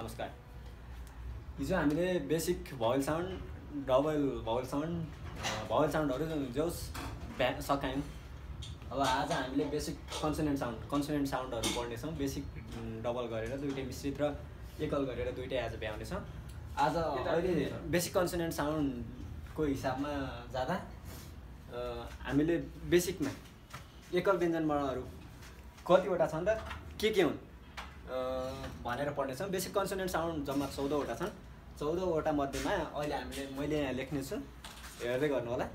नमस्कार। हिजो हामीले बेसिक भावल साउन्ड, डबल भावल साउन्डहरू जोस सकायौँ। अब आज हामीले बेसिक कन्सोनेन्ट साउन्डहरू पढ्नेछौँ। बेसिक डबल गरेर दुईटै मिश्रित र एकल गरेर दुईटै आज भ्याउनेछौँ। आज अहिले बेसिक कन्सोनेन्ट साउन्डको हिसाबमा जाँदा हामीले बेसिकमा एकल व्यञ्जनवर्णहरू कतिवटा छन् र के हुन् भनेर पढ्नेछौँ। बेसिक कन्सोनेन्ट साउन्ड जम्मा 14वटा छन्। 14वटा मध्येमा अहिले मैले यहाँ लेख्ने छु, हेर्दै गर्नु होला।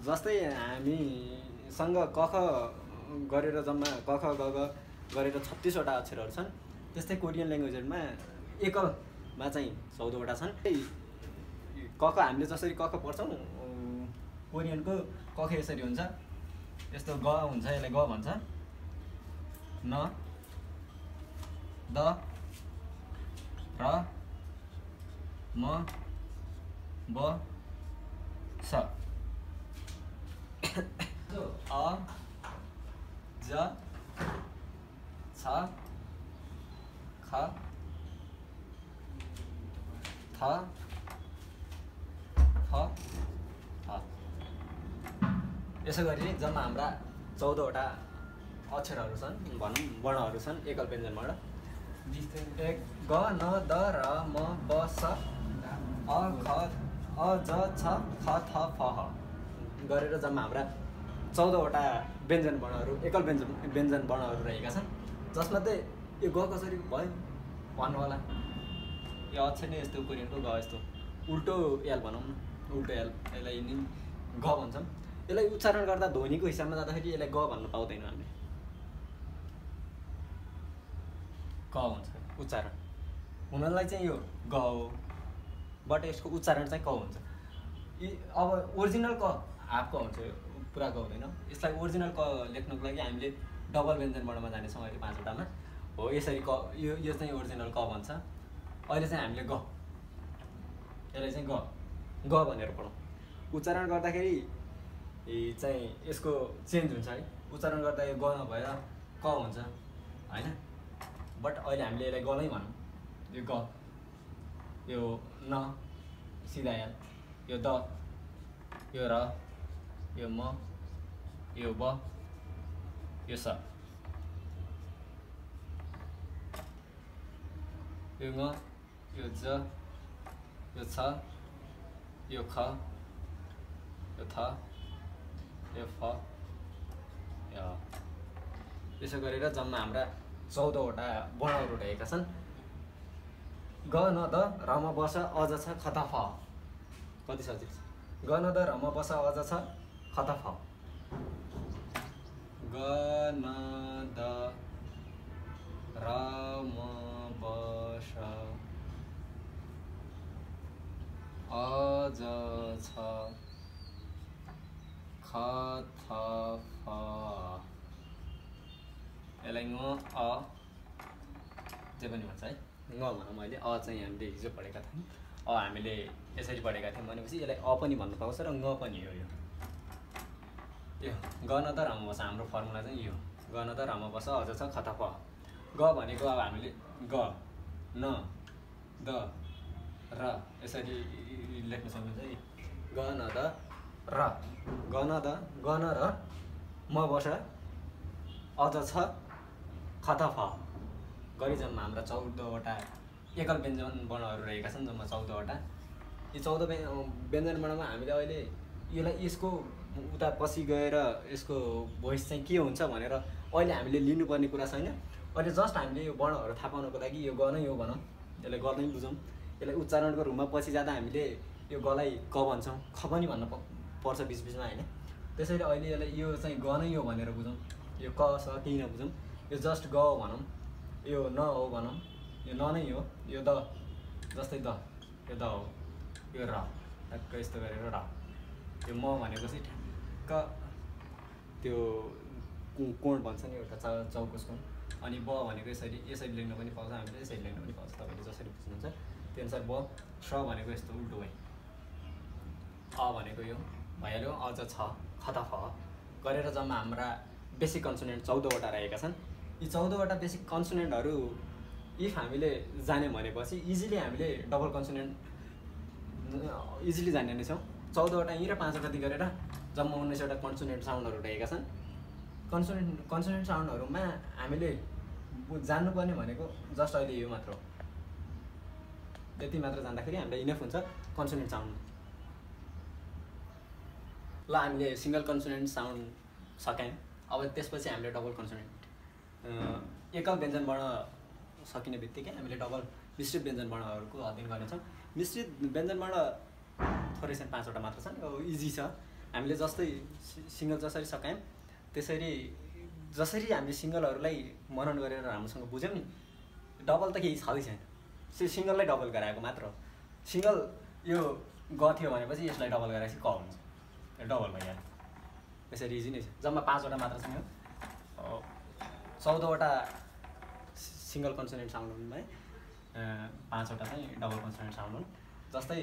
जस्तै हामीसँग क ख गरेर जम्मा क ख ग घ गरेर 36वटा अक्षरहरू छन्। त्यस्तै कोरियन ल्याङ्ग्वेजहरूमा एकलमा चाहिँ 14वटा छन्। क ख हामीले जसरी क ख पढ्छौँ, कोरियनको क ख यसरी हुन्छ। यस्तो ग हुन्छ, यसलाई ग भन्छ। न द र म ब स अ ज छ ख थ फ ह। यसो गरी जम्मा हाम्रा 14वटा अक्षरहरू छन्, भनौँ वर्णहरू छन् एकल व्यञ्जनवर्ण। एक ग न द र म ब स अ ख अ ज छ ख थ फ ह गरेर जम्मा हाम्रा 14वटा व्यञ्जनवर्णहरू एकल व्यञ्जनवर्णहरू रहेका छन्। जसमध्ये यो ग कसरी भयो भन्नु होला। यो अक्षर नै यस्तो, कोरियनको ग यस्तो उल्टो एल भनौँ न, उल्टो एल, यसलाई ग भन्छौँ। यसलाई उच्चारण गर्दा ध्वनिको हिसाबमा जाँदाखेरि यसलाई ग भन्न पाउँदैनौँ हामीले। क हुन्छ उच्चारण हुनलाई चाहिँ यो ग हो, बट यसको उच्चारण चाहिँ क हुन्छ। अब ओरिजिनल क हाफ क हुन्छ, पुरा क हुँदैन। यसलाई ओरिजिनल क लेख्नुको लागि हामीले डबल व्यञ्जनवर्णमा जानेछौँ अहिले 5वटामा हो। यसरी क, यो चाहिँ ओरिजिनल क भन्छ। अहिले चाहिँ हामीले ग, यसलाई चाहिँ ग भनेर पढौँ। उच्चारण गर्दाखेरि चाहिँ यसको चेन्ज हुन्छ है। उच्चारण गर्दा यो ग नभएर क हुन्छ होइन। बट अहिले हामीले यसलाई ग नै भनौँ। यो ग, यो न सिधा एल, यो द, यो र, यो म, यो ब, यो स, यो ङ, यो ज, यो छ, यो ख, यो थ, यो फ, यो। यसो गरेर जम्मा हाम्रा 14वटा वर्णहरू रहेका छन्। ग न द र म ब स अ ज छ ख त फ। कति सजिलो छ। ग न द र म ब स अ ज छ ख त फ। ग न द र म ब स अ ज छ ख थ फ। यसलाई ङ अ जे पनि भन्छ है, ङ भनौँ। अहिले अ चाहिँ हामीले हिजो पढेका थियौँ, अ हामीले यसरी पढेका थियौँ भनेपछि यसलाई अ पनि भन्नु पाउँछ र ङ पनि हो। यो ग न द र म ब स हाम्रो फर्मुला चाहिँ यो ग न द र म ब स अ ज छ ख त फ। ग भनेको अब हामीले ग न द र यसरी लेख्न सक्नुहुन्छ है। ग न द र, ग न र म ब स अ ज छ ख त फ गरी जम्मा हाम्रा 14वटा एकल व्यञ्जनवर्णहरू रहेका छन्। जम्मा 14वटा। यी 14 व्यञ्जनवर्णमा हामीले अहिले यसको उता पछि गएर यसको भोइस चाहिँ के हुन्छ भनेर अहिले हामीले लिनुपर्ने कुरा छैन। अहिले जस्ट हामीले यो वर्णहरू थाहा पाउनको लागि यो ग नै हो भनौँ, यसलाई ग नै बुझौँ। यसलाई उच्चारणको रूपमा पछि जाँदा हामीले यो गलाई क भन्छौँ, ख पनि भन्न पर्छ बिचबिचमा होइन। त्यसैले अहिले यसलाई यो चाहिँ ग नै हो भनेर बुझौँ। यो क स केही नबुझौँ, यो जस्ट ग हो भनौँ। यो न हो भनौँ, यो न नै हो। यो द, जस्तै द, यो द हो। यो र, ठ्याक्क यस्तो गरेर र। यो म भनेको चाहिँ ठ्याक्क त्यो कोण भन्छ नि, एउटा चौकोस कोण। अनि ब भनेको यसरी लेख्न पनि पाउँछ हामीले, यसरी लेख्न पनि पाउँछ। तपाईँले जसरी बुझ्नुहुन्छ त्यो अनुसार ब। स भनेको यस्तो उल्टो भयो। अ भनेको यो भइहाल्यो, अ ज छ ख त फ गरेर जम्मा हाम्रा बेसिक कन्सोनेन्ट 14वटा रहेका छन्। यी 14वटा बेसिक कन्सोनेन्टहरू इफ हामीले जाने भनेपछि इजिली हामीले डबल कन्सोनेन्ट इजिली जान्ने नै छौँ। 14वटा यी र 5वटा ती गरेर जम्मा 19वटा कन्सोनेन्ट साउन्डहरू रहेका छन्। कन्सोनेन्ट साउन्डहरूमा हामीले जान्नुपर्ने भनेको जस्ट अहिले यो मात्र हो। यति मात्र जान्दाखेरि हामीलाई इनफ हुन्छ कन्सोनेन्ट साउन्ड। ल हामीले सिङ्गल कन्सोनेन्ट साउन्ड सकायौँ। अब त्यसपछि हामीले डबल कन्सोनेन्ट एकल व्यञ्जन वर्ण सकिने बित्तिकै हामीले डबल मिश्रित व्यञ्जन वर्णहरूको अध्ययन गर्नेछौँ। मिश्रित व्यञ्जन वर्ण थोरै छन्, 5वटा मात्र छन्। इजी छ। हामीले जस्तै सिङ्गल जसरी सकायौँ त्यसरी जसरी हामीले सिङ्गलहरूलाई मनन गरेर राम्रोसँग बुझ्यौँ नि, डबल त केही छँदै छैन। सिङ्गललाई डबल गराएको मात्र हो। सिङ्गल यो ग थियो भनेपछि यसलाई डबल गराएपछि क हुन्छ, डबल भइहाल्यो। त्यसरी इजी नै छ। जम्मा 5वटा मात्र छन्। 14वटा सिङ्गल कन्सोनेन्ट साउन्ड हुन् है, 5वटा चाहिँ डबल कन्सोनेन्ट साउन्ड हुन्। जस्तै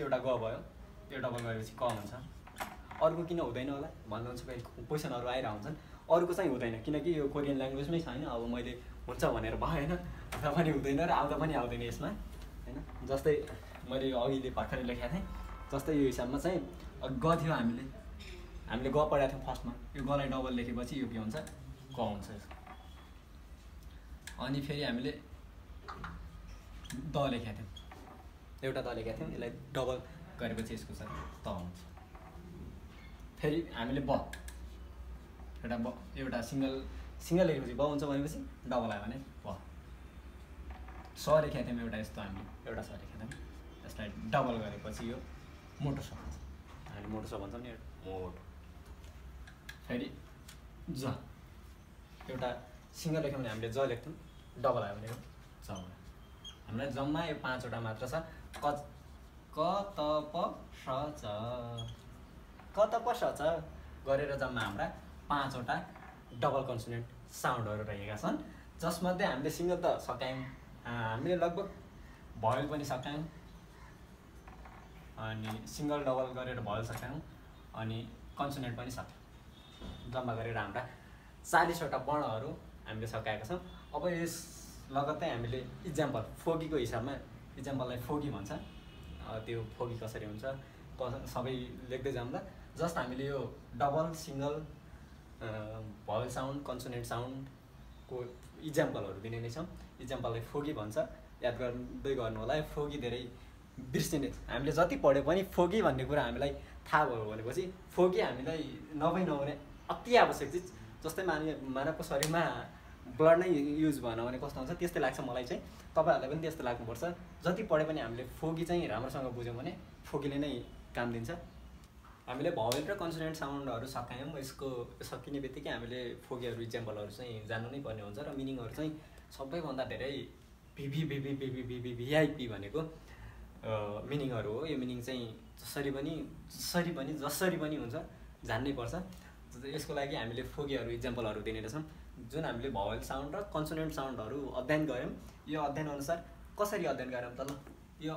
एउटा ग भयो, यो डबल गरेपछि क हुन्छ। अरूको किन हुँदैन होला भन्नुहुन्छ, क्वेसनहरू आइरहेको हुन्छन्। अरूको चाहिँ हुँदैन किनकि यो कोरियन ल्याङ्ग्वेजमै छैन। अब मैले हुन्छ भनेर भएन, हुँदा पनि हुँदैन र आउँदा पनि आउँदैन यसमा होइन। जस्तै मैले अघिले भर्खरै लेखेको थिएँ। जस्तै यो हिसाबमा चाहिँ ग थियो, हामीले ग पढाएको थियौँ फर्स्टमा। यो गलाई डबल लेखेपछि यो के हुन्छ, क हुन्छ। अनि फेरि हामीले द लेखेका थियौँ, एउटा द लेखेका थियौँ, यसलाई डबल गरेपछि यसको चाहिँ त हुन्छ। फेरि हामीले एउटा सिङ्गल लेखेपछि ब हुन्छ भनेपछि डबल आयो भने ब। स लेखेका थियौँ एउटा यस्तो, हामीले एउटा स लेखेका थियौँ, यसलाई डबल गरेपछि यो मोटो स हुन्छ। हामीले मोटो स भन्छौँ नि, मोटो। फेरि ज एउटा सिङ्गल लेख्यौँ भने हामीले ज लेख्थ्यौँ, डबल आयो भने ज भयो। हामीलाई जम्मा यो 5वटा मात्र छ। क त प स च, क त प स च गरेर जम्मा हाम्रा 5वटा डबल कन्सोनेन्ट साउन्डहरू रहेका छन्। जसमध्ये हामीले सिङ्गल त सकायौँ, हामीले लगभग भयल पनि सकायौँ, अनि सिङ्गल डबल गरेर भयल सकायौँ, अनि कन्सोनेन्ट पनि सकायौँ। जम्मा गरेर हाम्रा 40वटा वर्णहरू हामीले सकाएका छौँ। अब यस लगत्तै हामीले इक्जाम्पल फोगीको हिसाबमा, इक्जाम्पललाई फोगी भन्छ, त्यो फोगी कसरी हुन्छ सबै लेख्दै जाँदा जस्ट हामीले यो डबल सिङ्गल भवल साउन्ड कन्सोनेन्ट साउन्डको इक्जाम्पलहरू दिने नै छौँ। इक्जाम्पललाई फोगी भन्छ, याद गर्दै गर्नु होला। फोगी धेरै बिर्सिने, हामीले जति पढ्यो पनि फोगी भन्ने कुरा हामीलाई थाहा भयो भनेपछि फोगी हामीलाई नभने अति आवश्यक चिज। जस्तै मानवको शरीरमा ब्लड नै युज भएन भने कस्तो हुन्छ त्यस्तै लाग्छ मलाई चाहिँ। तपाईँहरूलाई पनि त्यस्तो लाग्नुपर्छ। जति पढे पनि हामीले फोगी चाहिँ राम्रोसँग बुझ्यौँ भने फोगीले नै काम दिन्छ। हामीले भवेल र कन्सोनेन्ट साउन्डहरू सकायौँ। यसको सकिने बित्तिकै हामीले फोगीहरू इक्जाम्पलहरू चाहिँ जान्नु नै पर्ने हुन्छ र मिनिङहरू चाहिँ सबैभन्दा धेरै भिआइपी भनेको मिनिङहरू हो। यो मिनिङ चाहिँ जसरी पनि हुन्छ जान्नै पर्छ। यसको लागि हामीले फोगीहरू इक्जाम्पलहरू दिने रहेछौँ। जुन हामीले भवेल साउन्ड र कन्सोनेन्ट साउन्डहरू अध्ययन गऱ्यौँ, यो अध्ययनअनुसार कसरी अध्ययन गऱ्यौँ त ल। यो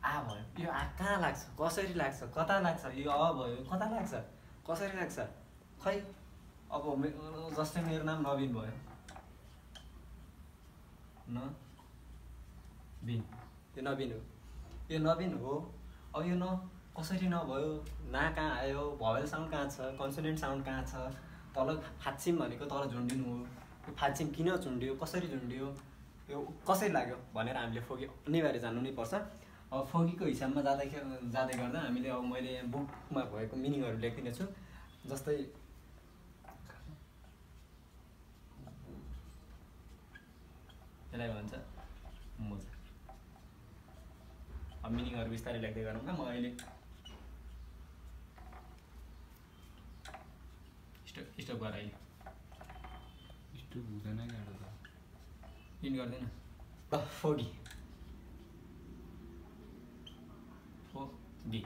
आ भयो, यो आ कहाँ लाग्छ, कसरी लाग्छ, कता लाग्छ, यो अ भयो कता लाग्छ, कसरी लाग्छ खै। अब जस्तै मेरो नाम नवीन भयो, नवीन, यो नवीन हो, यो नवीन हो। अब यो न कसरी नभयो, ना कहाँ आयो, भवेल साउन्ड कहाँ छ, कन्सोनेन्ट साउन्ड कहाँ छ, तल फात्सिम भनेको तल झुन्डिनु हो, यो फात्सिम किन झुन्डियो, कसरी झुन्डियो, यो कसरी लाग्यो भनेर हामीले फोगी अनिवार्य जान्नु नै पर्छ। अब फोगीको हिसाबमा जाँदै गर्दा हामीले अब मैले यहाँ बुकमा भएको मिनिङहरू लेखिदिने छु। जस्तै यसलाई भन्छ मोजा। अब मिनिङहरू बिस्तारै लेख्दै गरौँ न। म अहिले स्टप गराएँ, स्टप हुँदैन कि इन गर्दैन। फोगी फोगी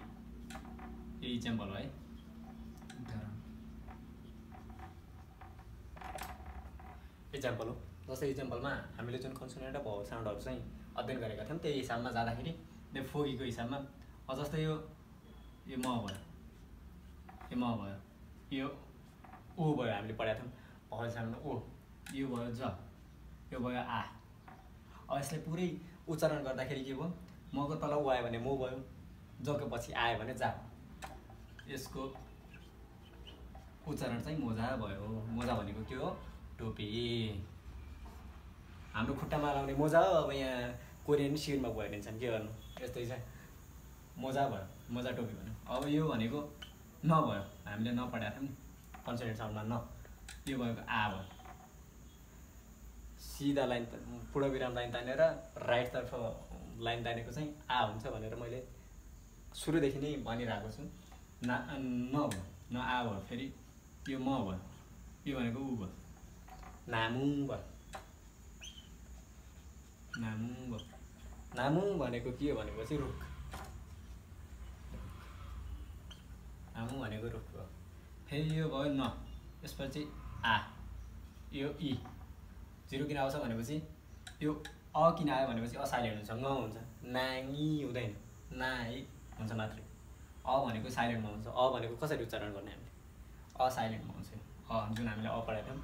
यो इक्जाम्पल हो है। इक्जाम्पल हो। जस्तै इक्जाम्पलमा हामीले जुन कन्सोनेन्ट र भवेल साउन्डहरू चाहिँ अध्ययन गरेका थियौँ त्यही हिसाबमा जाँदाखेरि यो फोगीको हिसाबमा जस्तै यो म भयो, यो म भयो, यो ओ भयो, हामीले पढाएको थियौँ भवेल साउन्ड ओ, यो भयो ज, यो भयो आ। अब यसलाई पुरै उच्चारण गर्दाखेरि के भयो मको तल उ आयो भने मो भयो, जको पछि आयो भने जा। यसको उच्चारण चाहिँ मोजा भयो। मोजा भनेको के हो टोपी। हाम्रो खुट्टामा लाउने मोजा हो। अब यहाँ कोरियन शिरमा गयो भने के गर्नु यस्तै छ मोजा भयो, मोजा टोपी भन्यो। अब यो भनेको न भयो, हामीले न पढाएको थियौँ नि कन्सोनेन्ट साउन्डमा न, यो भएको आ भयो। सिधा लाइन पूर्णविराम लाइन तानेर राइटतर्फ लाइन तानेको चाहिँ आ हुन्छ भनेर मैले सुरुदेखि नै भनिरहेको छु। न भयो, न आ भयो, फेरि यो म भयो, यो भनेको ऊ भयो, नामुङ भयो। नामुङ भयो। नामुङ भनेको के हो भनेपछि रुख। नामुङ भनेको रुख भयो। फेरि यो भयो न, यसपछि आ, यो इ। जिरो किन आउँछ भनेपछि यो अ किन आयो भनेपछि असाइलेन्ट हुन्छ, ङ हुन्छ। नाङ्गी हुँदैन, नाइ हुन्छ मात्रै। अ भनेको साइलेन्टमा हुन्छ। अ भनेको कसरी उच्चारण गर्ने हामीले असाइलेन्टमा हुन्छ। जुन हामीले अ पढाएको थियौँ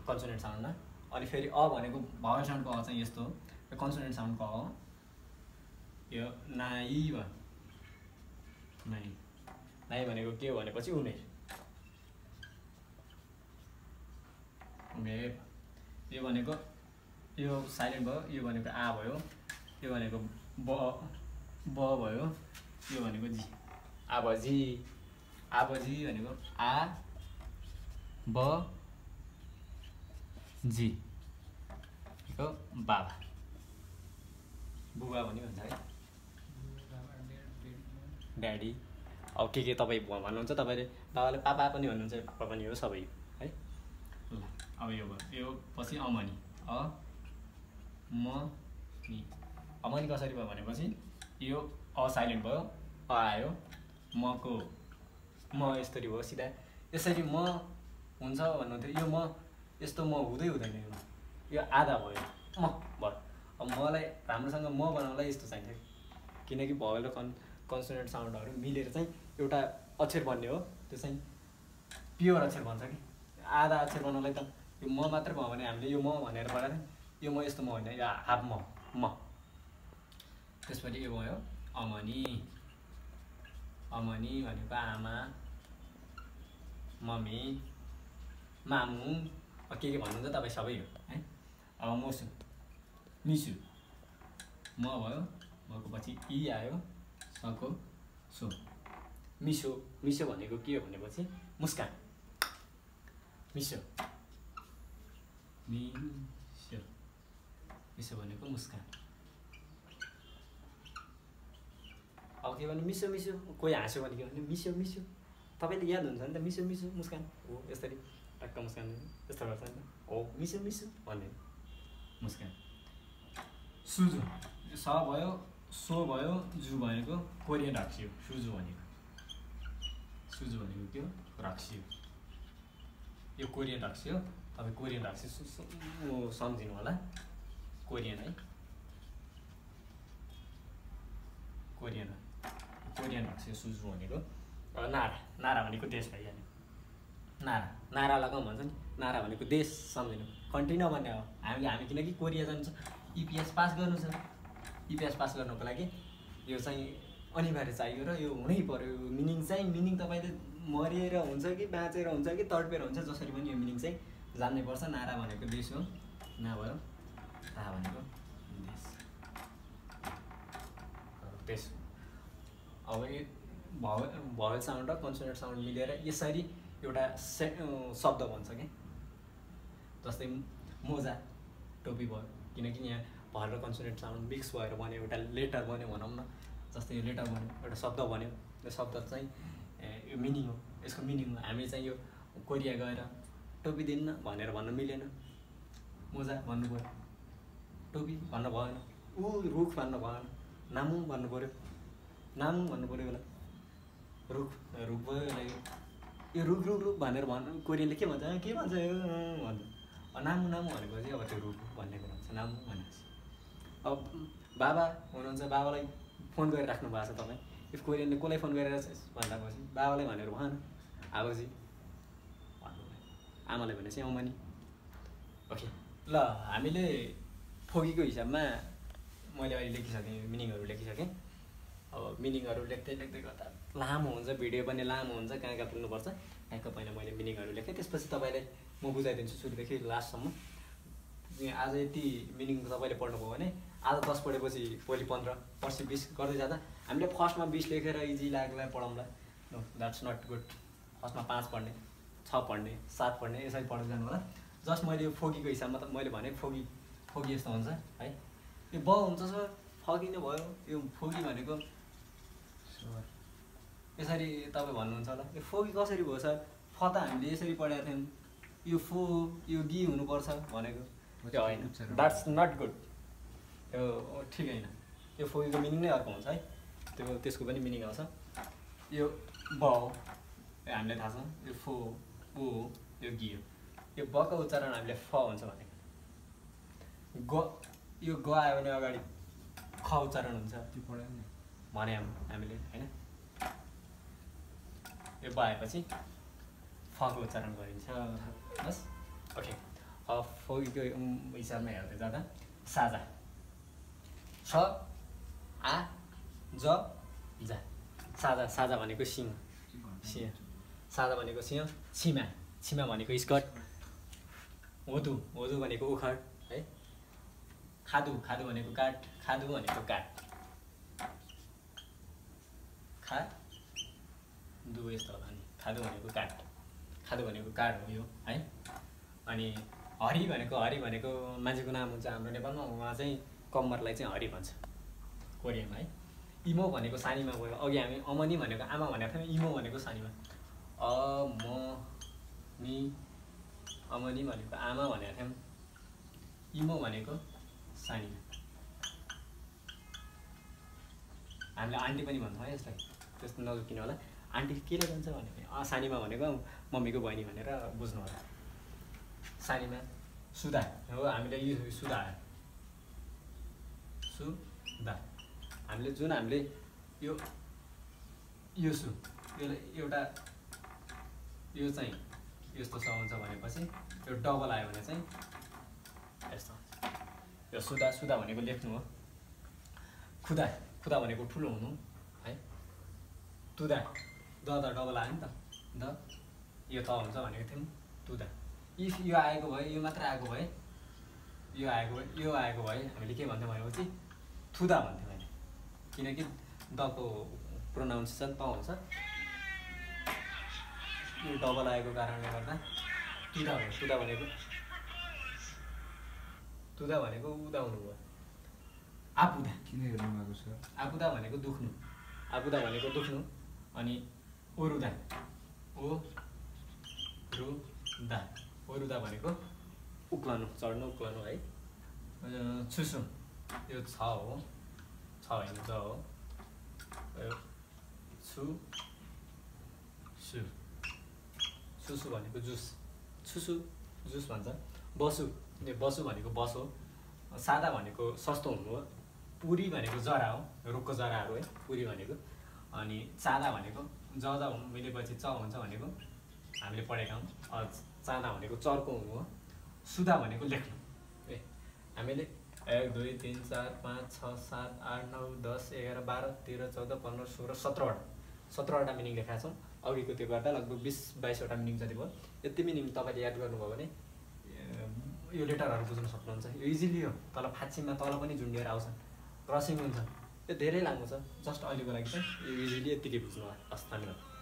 कन्सोनेन्ट साउन्डमा। अनि फेरि अ भनेको भावल साउन्डको अ चाहिँ यस्तो हो, यो कन्सोनेन्ट साउन्डको अ यो नाइ भयो। नाइ, नाइ भनेको के हो भनेपछि उमेर। उमेर। यो भनेको यो साइलेन्ट भयो, यो भनेको आ भयो, यो भनेको ब भयो, यो भनेको जी। आबजी। आबजी भनेको आ ब जी भनेको बाबा। बुबा पनि भन्छ है, ड्याडी। अब के तपाईँ भन्नुहुन्छ, तपाईँले बाबाले पापा पनि भन्नुहुन्छ, पापा पनि हो सबै है। ल अब यो भयो, यो पछि अमनी। अ म नि। अमनी कसरी भयो भनेपछि यो अ साइलेन्ट भयो, अ आयो, मको म यसरी भयो सिधा। यसरी म हुन्छ भन्नुहुन्थ्यो, यो म यस्तो म हुँदैन। यो आधा भयो, म भयो। अब मलाई राम्रोसँग म बनाउनलाई यस्तो चाहिन्छ, किनकि भवेल र कन्सोनेन्ट साउन्डहरू मिलेर चाहिँ एउटा अक्षर बन्ने हो। त्यो चाहिँ प्योर अक्षर भन्छ कि। आधा अक्षर बनाउनलाई त यो म मात्र भयो भने हामीले यो म भनेर पढाएर यो म यस्तो म होइन, यो हाफ म। त्यसपछि यो भयो अमनी। अमनी भनेको आमा, मम्मी, मामु, के भन्नुहुन्छ तपाईँ सबै हो है। अब मोसु, मिसु। म भयो, मको पछि इ आयो, सको सो। मिसो। मिसो भनेको के हो भनेपछि मुस्कान। मिसो। मिसो। मिसो भनेको मुस्कान। अब के भन्नु मिसो मिसो, कोही हाँस्यो भने के भन्नु मिसो मिसो। तपाईँले याद हुन्छ नि त मिसो मिसो मुस्कान हो, यसरी टक्क मुस्कान यस्तो गर्छ नि त हो मिसो मिसो भन्ने मुस्कान। सुजु। स भयो, सो भयो, जु भनेको कोरियन रक्सी हो। सुजु भनेको, सुजु भनेको के हो रक्सी हो। यो कोरियन रक्सी हो। तपाईँ कोरियन रक्सी सम्झिनु होला, कोरियन है, कोरियन हो। कोरियन रक्सी सुजु भनेको। नारा। नारा भनेको देश भइहाल्यो। नारा। नारा लगाउँ भन्छ नि, नारा भनेको देश सम्झिनु, कन्ट्री नभन्ने हो। हामी किनकि कोरिया जान्छ, इपिएस पास गर्नु छ। इपिएस पास गर्नुको लागि यो चाहिँ अनिवार्य चाहियो र यो हुनै पर्यो। मिनिङ तपाईँले मरेर हुन्छ कि बाँचेर हुन्छ कि तडपेर हुन्छ, जसरी पनि यो मिनिङ चाहिँ जान्नै पर्छ। नारा भनेको देश हो, ना भयो रा भनेको देश। देश। अब यो भवेल साउन्ड र कन्सोनेन्ट साउन्ड मिलेर यसरी एउटा शब्द बन्छ कि। जस्तै मोजा टोपी भयो, किनकि यहाँ भवेल र कन्सोनेन्ट साउन्ड मिक्स भएर बन्यो, एउटा लेटर बन्यो भनौँ न। जस्तै यो लेटर बन्यो, एउटा शब्द बन्यो। यो शब्द चाहिँ यो मिनिङ हो, यसको मिनिङ हो। हामी चाहिँ यो कोरिया गएर टोपी दिन्न भनेर भन्नु मिलेन, मोजा भन्नु पऱ्यो, टोपी भन्नु भएन, ऊ रुख भन्नु भएन, नामुङ भन्नु पऱ्यो, नामुङ भन्नु पऱ्यो। होला रुख रुख भयो। यसलाई यो रुख रुख रुख भनेर भन्नु कोरियनले के भन्छ, के भन्छ यो भन्छ। नामु नामु भनेपछि अब त्यो रुख भन्ने कुरा हुन्छ, नामु भनेपछि। अब बाबा हुनुहुन्छ, बाबालाई फोन गरेर राख्नु भएको छ तपाईँ। इफ कोरियनले कसलाई फोन गरेर भन्दा पछि बाबालाई भनेर भएन, आबाजी भन्नुभयो। आमालाई भनेपछि अमनी। ओके। ल हामीले फोगीको हिसाबमा मैले अहिले लेखिसकेँ, मिनिङहरू लेखिसकेँ। अब मिनिङहरू लेख्दै गर्दा लामो हुन्छ, भिडियो पनि लामो हुन्छ, कहाँ कहाँ पुग्नुपर्छ ठ्याक्क पहिला मैले मिनिङहरू लेखेँ। त्यसपछि तपाईँलाई म बुझाइदिन्छु सुरुदेखि लास्टसम्म। आज यति मिनिङ तपाईँले पढ्नुभयो भने आज 10 पढेपछि भोलि 15, पर्सि 20 गर्दै जाँदा हामीले फर्स्टमा 20 लेखेर इजी लाग्ला पढाउँला। No that's not good. फर्स्टमा 5 पढ्ने, 6 पढ्ने, 7 पढ्ने, यसरी पढ्दै जानु होला। जस्ट मैले यो फोगीको हिसाबमा त मैले भने फोगी यस्तो हुन्छ है। यो ब हुन्छ सर, फगी नै भयो। यो फोगी भनेको यसरी तपाईँ भन्नुहुन्छ होला यो फोगी कसरी भयो सर? फ त हामीले यसरी पढेका थियौँ, यो फो यो गी हुनुपर्छ भनेको त्यो होइन। That's not good. त्यो ठिक होइन। यो फोगीको मिनिङ नै अर्को हुन्छ है। त्यसको पनि मिनिङ आउँछ। यो ब हो, यो हामीलाई थाहा छ। यो फो, ओ, यो गी हो। यो बको उच्चारण हामीले फ हुन्छ भनेको। यो ग आयो भने अगाडि ख उच्चारण हुन्छ भने हामीले होइन। यो ब आएपछि फको उच्चारण गरिन्छ। बस ओके। फोगीको हिसाबमा हेर्दै जाँदा साझा, छ आ ज जा। साझा भनेको सिंह, साझा भनेको सिंह। छिमा भनेको स्कर्ट। होदु भनेको उखर है। खादु भनेको काठ। खादु भनेको काठ। खादु यस्तो होला नि। खादु भनेको काठ हो यो है। अनि हरि भनेको मान्छेको नाम हुन्छ हाम्रो नेपालमा। उहाँ चाहिँ कम्मरलाई चाहिँ हरि भन्छ कोरियामा है। इमो भनेको सानीमा गयो। अघि हामी अमनी भनेको आमा भनेको थियौँ, इमो भनेको सानीमा। अमनी भनेको आमा भनेको थियौँ, इमो भनेको सानीमा। हामीले आन्टी पनि भन्छौँ है यसलाई, त्यस्तो नजुकिनु होला। आन्टी के भन्छ भने सानीमा भनेको मम्मीको बहिनी भनेर बुझ्नु होला। सानीमा सुधा हो, हामीले यो सुधा हामीले जुन हामीले यो सु एउटा यो चाहिँ यस्तो स हुन्छ भनेपछि यो डबल आयो भने चाहिँ यस्तो। यो सुधा भनेको लेख्नु हो। खुदा भनेको ठुलो हुनु है। तुदा द डबल आयो नि त, द यो त हुन्छ भनेको थियौँ तुदा। इफ यो आएको भए, यो मात्र आएको भए, यो आएको भए हामीले के भन्थ्यौँ भनेपछि थुदा भन्थ्यौँ अहिले। किनकि दको प्रोनाउन्सिएसन त हुन्छ, यो डबल आएको कारणले गर्दा तुदा भयो। तुदा भनेको उदा हुनुभयो। आपुदा किन हेर्नु भएको छ? आपुदा भनेको दुख्नु। अनि ओरुदा भनेको उक्लनु, चढ्नु, उक्लनु है। छुसु यो छ हो, छ होइन ज हो। सुसु भनेको जुस, जुस भन्छ। बसु भनेको बस हो। सादा भनेको सस्तो हुनु हो। पुरी भनेको जरा हो, रुखको जराहरू है पुरी भनेको। अनि चादा भनेको ज मिलेपछि च हुन्छ भनेको हामीले पढेका हौँ। चादा भनेको चर्को हुनु हो। सुधा भनेको लेख्नु। हामीले 1 2 3 4 5 6 7 8 9 10 11 12 13 14 15 16 17वटा मिनिङ लेखाएको छौँ। अघिको त्यो गर्दा लगभग 20-22 वटा मिनिङ जति भयो। यति मिनिङ तपाईँले याद गर्नुभयो भने यो लेटरहरू बुझ्न सक्नुहुन्छ। यो इजिली हो। तल फाँच्चीमा तल पनि झुन्डिएर आउँछन्, क्रसिङ हुन्छ। यो धेरै लामो छ। जस्ट अहिलेको लागि चाहिँ यो इजिली यतिकै बुझ्नु होला। हस्, धन्यवाद।